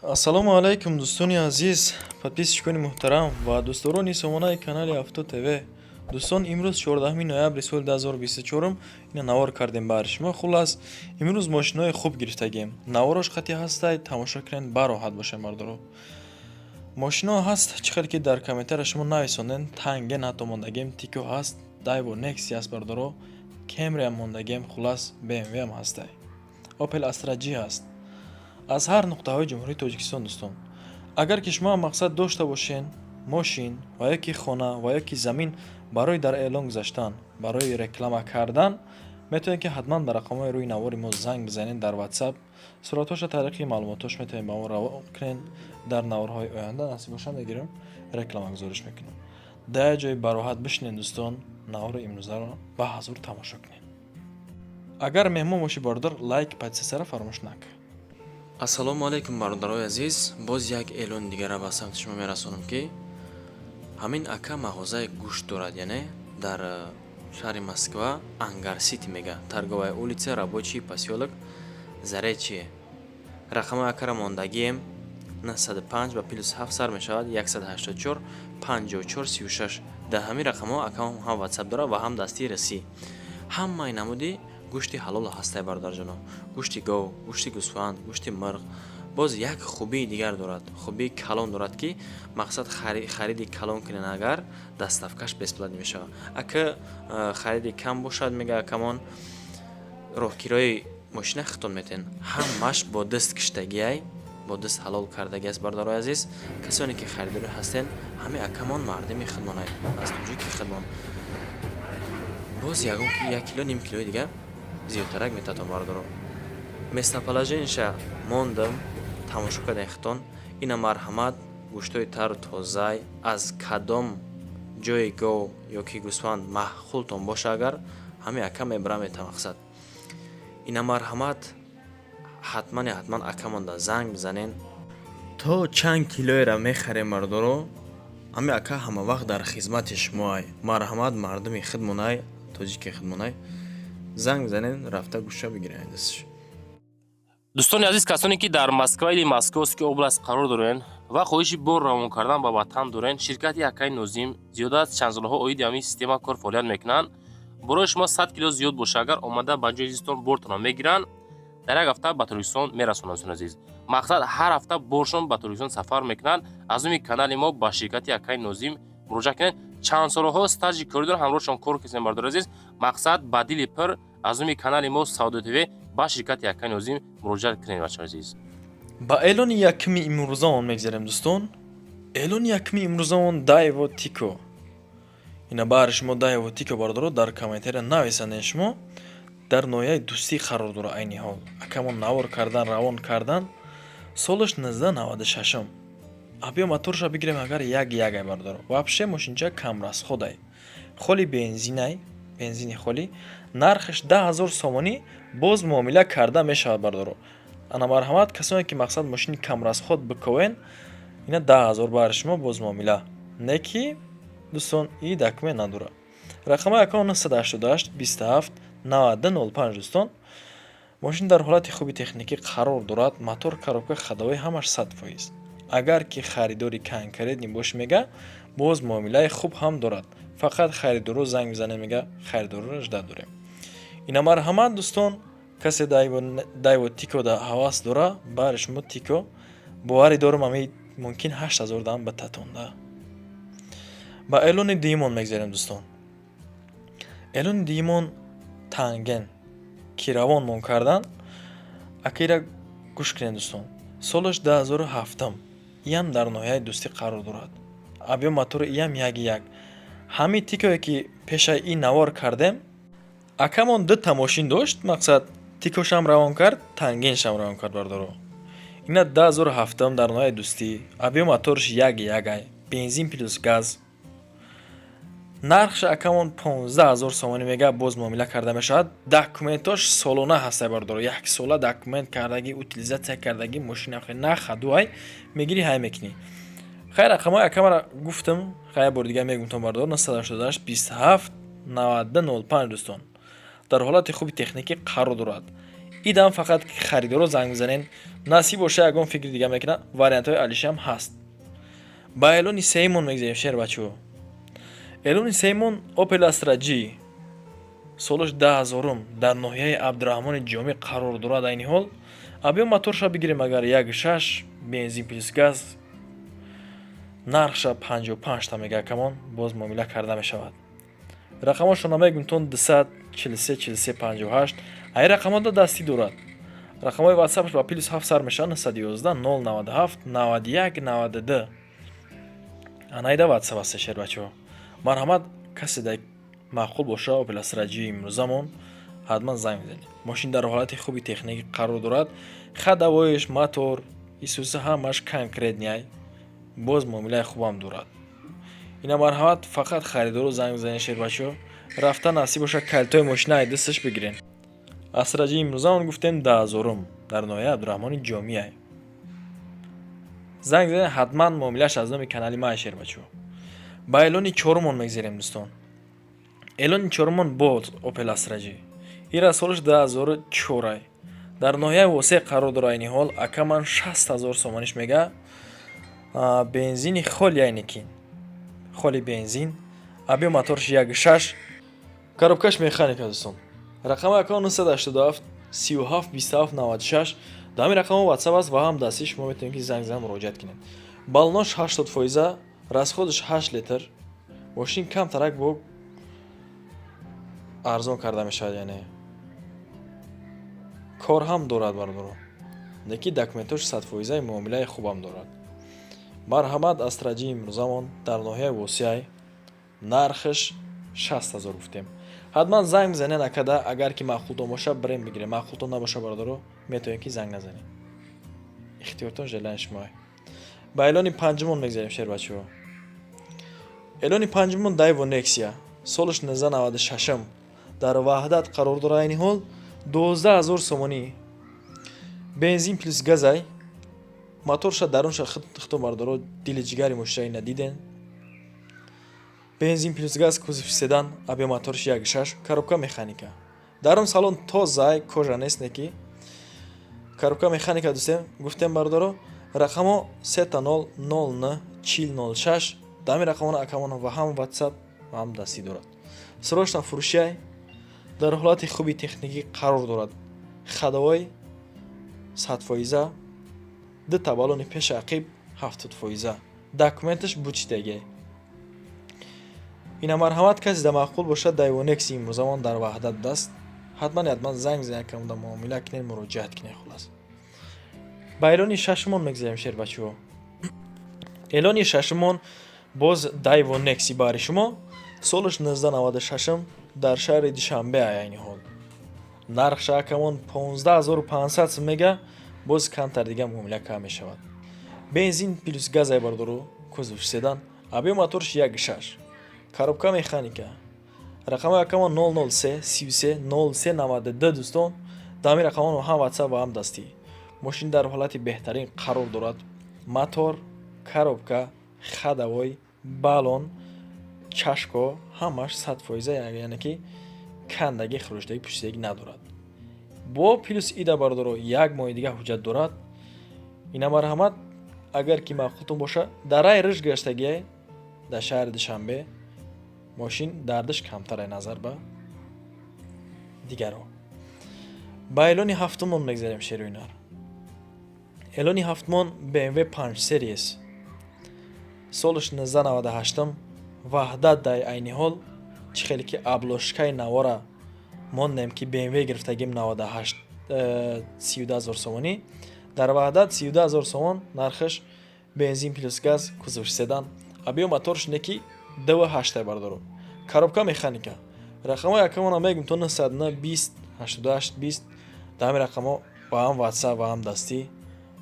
Ассалому алайкум, дӯстони азиз, подписчикони муҳтарам ва дӯстдорони сомонаи канали Авто ТВ. Дӯстон, имрӯз 14 ноябри соли 2024 ина навор кардем баҳри шумо. Хуллас, имрӯз мошинои хуб гирифтагем. Наворош қати ҳастай, тамошо кунед, бароҳат бошед, мардоро. Мошино ҳаст, чӣ хел ки дар комментария шумо нависонден, Танген ҳатто мондагем, Тико ҳаст, Дайво Некси ҳаст, бардоро, Кемриам мондагем, хуллас, БМВам ҳастай. Опел Астра G ҳаст. Аз ҳар нуқтаҳои Ҷумҳурии Тоҷикистон, дӯстон. Агар ки шумо мақсад дошта бошен, мошин ва ё ки хона ва ё ки замин барои дар эълон гузаштан, барои реклама кардан, метавонед, ки ҳатман ба рақамҳои рӯи навори мо занг бизанед дар WhatsApp. Суратҳоша тариқи маълумотош метавонед ба мо равон кунед. Дар наворҳои оянда насиб боша, мегирем, рекламагузориш мекунем. Дар як ҷои бароҳат бишинед, дӯстон, навори имрӯзаро ба ҳазур тамошо кунед. Агар меҳмон бошӣ, бародар, лайк, подписаться ра фаромӯш накун. Ассалому алайкум, бародарои азиз. Боз як эълони дигара ба самти шумо мерасонам, ки ҳамин ака мағозаи гӯшт дорад, яъне дар шаҳри Москва, Ангар Сити мега, Торговая улица, Рабочий посёлок, Заречье. Рақамҳои акара мондагием: 905 ба плюс 7 сар мешавад, 184 54 36. Дар ҳамин рақамҳо акам ҳам WhatsApp дорад ва ҳам дастии расӣ. Ҳамаи намуди гӯшти ҳалол ҳастай, бародарҷоно: гӯшти гов, гӯшти гӯсфанд, гӯшти мирғ. Боз як хубии дигар дорад, хубии калон дорад, ки мақсад хариди калон кунен агар, доставкаш бесплатный мешавад. Ака хариди кам бошад, мега акамон, роҳкирои мошина хитон метен. Ҳамаш бо даст киштагиай, бо даст ҳалол кардагӣ аст. Бародарои азиз, касоне ки харидорӣ ҳастен, ҳамин акамон мардими хидмонай, аз тоҷики хидмон. Боз ягон як кило, ним килои дигар зиёдтарак метатон, бародаро. Местоположениеша мондам, тамошо кардем хитон. Ина марҳамат, гӯштҳои тару тозай. Аз кадом ҷои гов ё ки гӯсфанд маъқултон боша агар, ҳамин ака мебара мета. Мақсад, ина марҳамат, ҳатмане ҳатман акамонда занг бизанен. То чанд килоеро мехарем, мардоро, ҳамин ака ҳама вақт дар хизмати шумоай. Марҳамат, мардуми хидмонай, тоҷики хидмонай, занг бизанен, рафта гӯша бигирен дасташ. Дӯстони азиз, касоне ки дар Москва или Московский область қарор дорен ва хоҳиши бор равон кардан ба ватан дорен, ширкати акаи Нозим зиёда аз чанд солҳо оиди ҳамин система кор фаъолият мекунанд. Барои шумо 100 кило зиёд боша агар, омада ба ҷои зистон бортонро мегиранд, дар як ҳафта ба Тоҷикистон мерасонанд. Дӯстони азиз, мақсад, ҳар ҳафта боршон ба Тоҷикистон сафар мекунанд. Аз номи канали мо ба ширкати акаи Нозим муроҷиат кунед. Чанд солҳо стажи корӣ доранд, ҳамроҳшон кор кардем. Бардори азиз, мақсад, ба дили пир аз номи канали мо Савдо ТВ ба ширкати акаи Нозим муроҷиат кунед, бачаҳои азиз. Ба эълони якуми имрӯзаон мегзарем, дӯстон. Эълони якуми имрӯзаон Дайво Тико. Ина баҳри шумо Дайво Тико, бародаро, дар комментария нависанден шумо. Дар ноҳияи Дӯстӣ қарор дорад айни ҳол. Акамон навор кардан, равон кардан. Солаш 1996-м. Объём моторша бигирем агар, 1,1-ай, бародаро. Вообще мошинча камрасходай. Холи бензинай, бензини холӣ. Нархаш 10 000 сомонӣ, боз муомила карда мешавад, бародаро. Ана марҳамат, касоне ки мақсад мошини камрасход биковен, ина 10 000 баҳри шумо, боз муомила. Не ки, дӯстон, и документ надорад. Рақамҳои акаон 988 27 92 05. Дӯстон, мошин дар ҳолати хуби техникӣ қарор дорад. Мотор, коробка, ходовой ҳамаш 100%. Агар ки харидори конкретный бошӣ, мега, боз муомилаи хуб ҳам дорад. Фақат харидорро занг бизанед, мега, харидорро ждать дорем. Ина марҳамат, дӯстон, касе Дайво Тико да ҳавас дора, баҳри шумо Тико. Боварӣ дорам, ами мумкин 8000 дам ба татонда. Ба эълони дуюмон мегзарем, дӯстон. Эълони дуюмон Танген, ки равонмон кардан. Акира гӯш кунед, дӯстон. Солаш 2007-м, иам дар ноҳияи Дӯстӣ қарор дорад. Объём мотори иам 1,1. Ҳамин Тикое ки пешаи ин навор кардем, акамон дута мошин дошт. Мақсад, Тикошам равон кард, Тангеншам равон кард, бардоро. Ина 2007-м, дар ноҳияи Дӯстӣ, объём моторш 1,1-ай, бензин плюс газ. Нархша акамон 15 000 сомонӣ мега, боз муомила карда мешавад. Документош солона ҳастай, бардоро, як сола документ кардагӣ, утилизация кардагӣ. Мошина на хадуай, мегирӣ, ҳай мекунӣ. Хай, рақамҳои акамара гуфтам, хай, як бори дигар мегумтон, бардор: 988 27 92 05. Дӯстон, дар ҳолати хуби техникӣ қарор дорад. Идам фақат харидоро занг бизанен. Насиб боша, ягон фикри дига мекунад, вариантҳои алишам ҳаст. Ба эълони сеюмон мегзарем, шербачаҳо. Эълони сеюмон Opel Astra G, солаш 10 0-ум, дар ноҳияи Абдураҳмони Ҷомӣ қарор дорад айни ҳол. Объём моторша бигирем агар, 1,6, бензин плюс газ, нархша 55 та мега камон, боз муомила карда мешавад. Рақамошро мегӯм тон: 200 43 43 58. Ай рақамода дастӣ дорад. Рақамҳои ватсапш ба +7 сар мешавад: 911 097 91 92. Анаида ватсап аст, шербачаҳо. Марҳамат, касе да маъқул боша Opel Astra G имрӯзамон, ҳатман занг бизанед. Мошин дар ҳолати хуби техникӣ қарор дорад. Ходовой ш, мотор, исуса ҳамаш конкретный, боз муомилаи хубам дорад. Ина марҳамат, фақат харидоро занг бизанед, шербачаҳо. Рафта, насиб боша, калтои мошина ай дасташ бигирен. Astra G имрӯзамон гуфтем, 10 0-ум, дар ноҳияи Абдураҳмони Ҷомиай. Занг занед ҳатман, муомилааш аз номи канали май, шербачаҳо. Ба эълони чорумон мегзарем, дӯстон. Эълони чорумон боз Opel Astra G. Ира солаш 2004-ай, дар ноҳияи Восеъ қарор дорад айни ҳол. Акаман 60 000 сомониш мега. Бензини холи, айникин холи бензин, объём моторш 1,6, коробкаш механика. Дӯстон, рақами ака 987 37 27 96. Дар ҳамин рақамҳо ватсап аст ва ҳам дастӣ, шумо метавонед, ки занг зан, муроҷиат кунед. Баллонош 80%, расход аш 8 литр. Мошин камтарак бо арзон карда мешавад, яъне кор ҳам дорад, бародаро. Леки документош 100%-аи, муомилаи хубам дорад. Марҳамат, Astra G имрӯзамон дар ноҳияи Восеай, нархаш 60 000 гуфтем. Ҳатман занг бизанед акада, агар ки маъқултон боша, бирем бигирем. Маъқултон набоша, бародаро, метавонед, ки занг назанед, ихтиёртон, желание шумоа. Ба эълони панҷумон мегзарем, шербачаҳо. Эълони панҷумон Дайво Нексия, солаш 1996, дар Ваҳдат қарор дорад айни ҳол, 12 000 сомонӣ, бензин плюс газай. Моторша, дарунша хитон, бародаро, дили ҷигари мошина ина диден. Бензин плюс газ, кузов седан, объём моторш 1,6, коробка механика. Дарун салон тозай, кожа нест, неки коробка механика. Дӯстем, гуфтем, бародаро, рақамо 000 0 40 06. Дами рақамона акамона ва ҳам ватсап ва ҳам дастӣ дорад. Срочно фурӯшиай, дар ҳолати хуби техникӣ қарор дорад. Ходовой 100%, дута баллони пеши ақиб 70%, документаш бучидагиай. Ина марҳамат, касе да маъқул бошад Дайво Некси имрӯзамон дар Ваҳдат будааст, ҳатман ҳатман занг бизанед, камода муомила кунед, муроҷиат кунед. Хулас, ба эълони шашумон мегзарем, шербачаҳо. Эълони шашумон боз Дайво Некси баҳри шумо, солаш 1996, дар шаҳри Душанбе айни ҳол. Нархша акамон 15 500 сум мега, боз камтар дига муомила кам мешавад. Бензин плюс газай, бардору, кузов седан, объём моторш 1,6, коробка механика. Рақами акамон 003 33 03 92. Дӯстон, дами рақамон ҳам ватсап ва ҳам дастӣ. Мошин дар ҳолати беҳтарин қарор дорад. Мотор, коробка, ходовой, баллон, чашко ҳамаш 100%, яъне ки кандагӣ, хӯроштагӣ, пӯшидагӣ надорад. Бо плюс ида, бародаро, як моҳи дига ҳуҷҷат дорад. Ина марҳамат, агар ки маъқултон боша. Дар рай ришт гаштагиай дар шаҳри Душанбе, мошин дардаш камтарай назар ба дигарҳо. Ба эълони ҳафтумон мегзарем, шерӯинар. Эълони ҳафтумон BMW 5 Series, солаш 1998, Ваҳдат дай айни ҳол. Чӣ хеле ки обложка и навора мондем, ки BMW гирифтагим 98, 32 000 сомонӣ, дар Ваҳдат 32 000 сомон нархаш, бензин плюс газ, кузов седан, объём моторш неки 2,8, бардоро, коробка механика. Рақамҳои акамона мегум то: 920 88 20. Дар ҳамин рақамҳо ба ҳам ватсап ва ҳам дастӣ,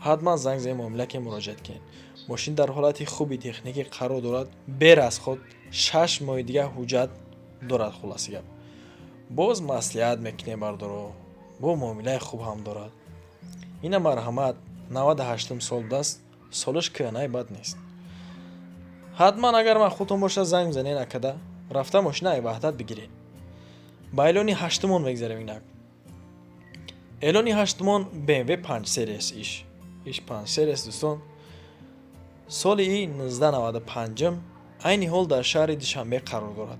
ҳатман занг занед, муомила кунед, муроҷиат кунед. Мошин дар ҳолати хуби техникӣ қарор дорад, берасход, 6 моҳи дига ҳуҷҷат дорад. Хулоси гап, боз маслиҳат мекунем, бардоро, бо муомилаи хуб ҳам дорад. Ина марҳамат, 98-ум сол будааст, солаш кӯҳнаи, бад нест. Ҳатман, агар маъқултон бошад, занг бизанед акада, рафта мошина ай Ваҳдат бигиред. Ба эълони ҳаштумон мегзарем инак. Эълони ҳаштумон BMW 5 Series. Иш 5 Series, дӯстон, соли 1995, айни ҳол дар шаҳри Душанбе қарор дорад.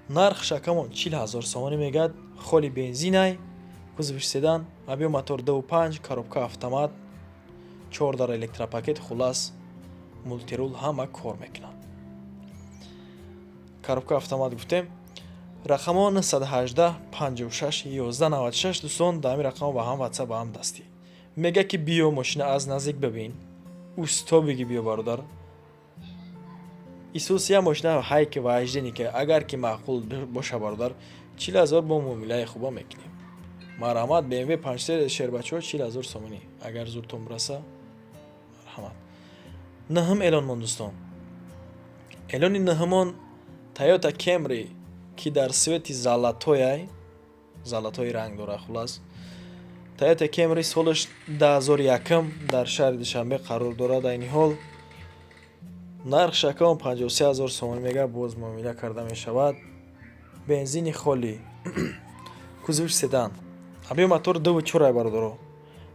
Нархш акамон 40 000 сомонӣ мегӯяд. Холи бензинай, кузовиш седан, объём мотор 2,5, коробка автомат, чор дар электропакет, хулас, мультируль, ҳама кор мекунад. Коробка автомат гуфтем. Рақамҳо 918 56 11 96. Дӯстон, дар ҳамин рақамҳо ба ҳам ватсап, ба ҳам дастӣ. Мега ки биё, мошина аз наздик бибин, усто биги, биё, бародар. Исус я мошина ҳайки вождение ки агар ки маъқул боша, бародар, 40 000 бо муомилаи хуба мекунем. Марҳамат, BMW 5, шербачаҳо, 40 000 сомонӣ. Агар зуртон бираса, марҳамат. Наҳум эълонмон, дӯстон, эълони наҳумон Тойота Кемри, ки дар цвети золотояй, золотой ранг дорад. Хулас, Тойота Кемри, солаш 2001, дар шаҳри Душанбе қарор дорад айни ҳол. Нарх шакаон 53 000 сомонӣ мега, боз муомила карда мешавад. Бензини холӣ, кузовиш седан, объём мотор 2,4, бародаро,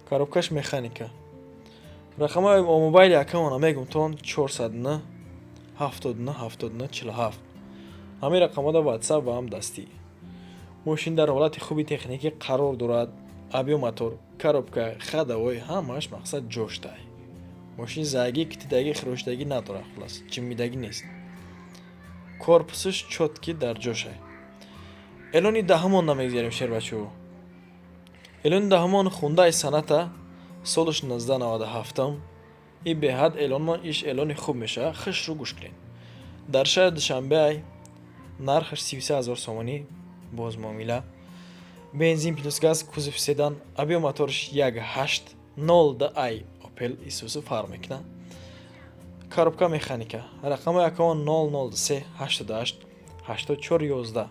коробкаш механика. Рақамҳои мобайли акамона мегум тон: 409 79 79 47. Ҳамин рақамҳо дар ватсап ва ҳам дастӣ. Мошин дар ҳолати хуби техникӣ қарор дорад. Объём мотор, коробка, ходовой, ҳамааш, мақсад, ҷоштай. Мошин зайгӣ, китидагӣ, хирошидагӣ надорад, хулас, ҷиммидагӣ нест. Корпусаш чёткий, дар ҷошай. Эълони даҳумон намегзарем, шербачаҳо. Эълони даҳумон Хундай Соната, солаш 1997. И беҳад эълонмон, иш эълони хуб мешавад. Хушрӯ гӯш кунед. Дар шаҳри Душанбеай, нархаш 33 000 сомонӣ, боз муомила. Бензин плюс газ, кузов седан, объём мотораш 1,8, 02 ай Опел Исусу фарқ мекунад. Коробка механика. Рақами акаон 003 88 84 11.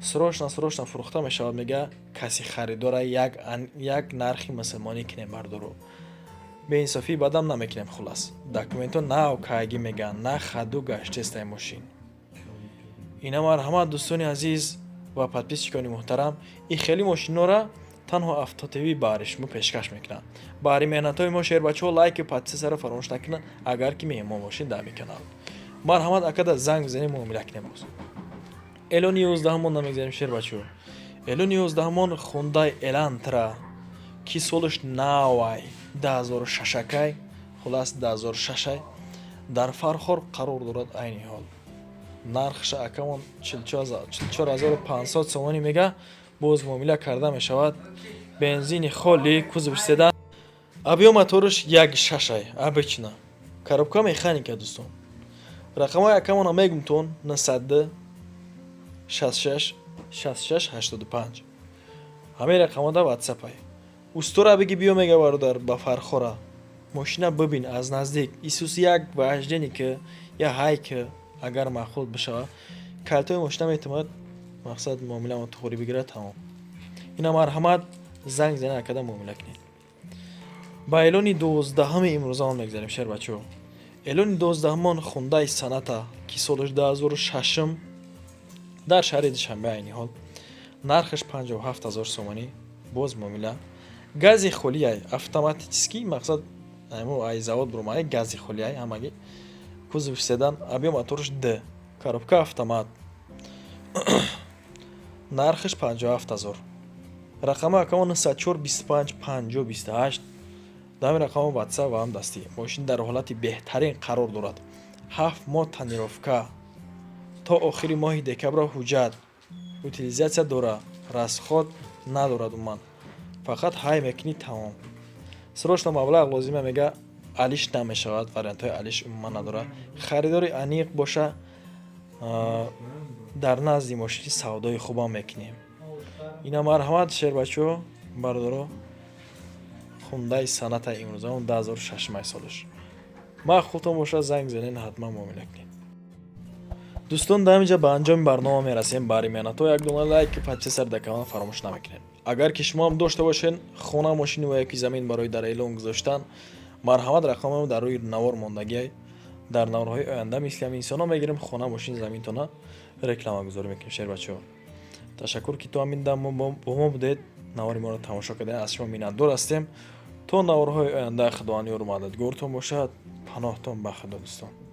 Срочно, срочно фурӯхта мешавад, мега. Каси харидора як нархи мусулмонӣ кинем, бардоро, беинсофӣ бадам намекунем. Хулас, документҳо нав кайгӣ мегӯянд, на хаду гаштестай мошин. Ина, марҳамат, дӯстони азиз ва подписчикони муҳтарам, ин хеле мошинҳоро танҳо Автотв баҳри шумо пешкаш мекунад. Баҳри меҳнатҳои мо, шербачаҳо, лайки, подписаро фаромӯш накунанд. Агар ки меҳмон бошед дар ҳамин канал, марҳамат, акада занг бизанем, муомила кунем. Боз эълони 11-умон намегзарем, шербачаҳо. Эълони 11-умон Хундай Элантра, ки солаш навай, 2006-акай, хулас, 2006-ай, дар Фархор қарор дорад айни ҳол. Нархша акамон 44 500 сомонӣ мега, боз муомила карда мешавад. Бензини холӣ, кузов седан, объём мотораш 1,6-ай, обычно, коробка механика. Дӯстон, рақамҳои акамона мегумтон: 902 66 66 85. Ҳамин рақамҳо ватсапай. Устора биги, биё, мега, бародар, ба Фархора, мошина бибин аз наздик. Исус як вождение ки я ҳай ки агар маъқул бишавад, калтои мошина метавонад, мақсад, муомиламон тухурӣ бигирад, тамом. Ина, марҳамат, занг зана, акада муомила кунед. Ба эълони 12-уми имрӯзаон мегзарем, шербачаҳо. Эълони 12-умон Хундай Соната, ки солаш 2006, дар шаҳри Душанбе айни ҳол. Нархаш 57 000 сомонӣ, боз муомила. Гази холияй, автоматически, мақсад, ай завод бурумай, гази холияй ҳамагӣ. Кузов седан, объём мотораш д, коробка автомат. Нархаш 57 000. Рақами акамон 904 25 50 28. Дар ҳамин рақамҳо ватсап ва ҳам дастӣ. Мошин дар ҳолати беҳтарин қарор дорад. 7 моҳ тонировка, то охири моҳи декабра ҳуҷҷат, утилизация дора, расход надорад умуман, фақат ҳай мекунӣ, тамом. Срочно маблағ лозима, мега. Алиш намешавад, вариантҳои алиш умуман надорад. Харидори аниқ боша, дар назди мошини савдои хубам мекунем. Ина, марҳамат, шербачаҳо, бародаро, Хундаи Соната имрӯза, 2006 солаш. Маъқултон бошад, занг занед, ҳатман муомила кунед. Дӯстон, дар ҳамин ҷа ба анҷоми барнома мерасем. Баҳри меҳнатҳо як дона лайк, подписаться дар канал фаромӯш намекунед. Агар ки шумо ҳам дошта бошед хона, мошини ва яки замин барои дар эълон гузоштан, марҳамат, рақамамо дар рӯи навор мондагиай. Дар наворҳои оянда мисли ҳамин инсонҳо мегирем, хона, мошин, заминтона рекламагузорӣ мекунем. Шербачаҳо, ташаккур, ки то ҳамин дам бо мо будед. Навори моро тамошо кардан, аз шумо миннатдор ҳастем. То наворҳои оянда Худованд ёру мададгортон бошад. Паноҳтон ба Худо, дӯстон.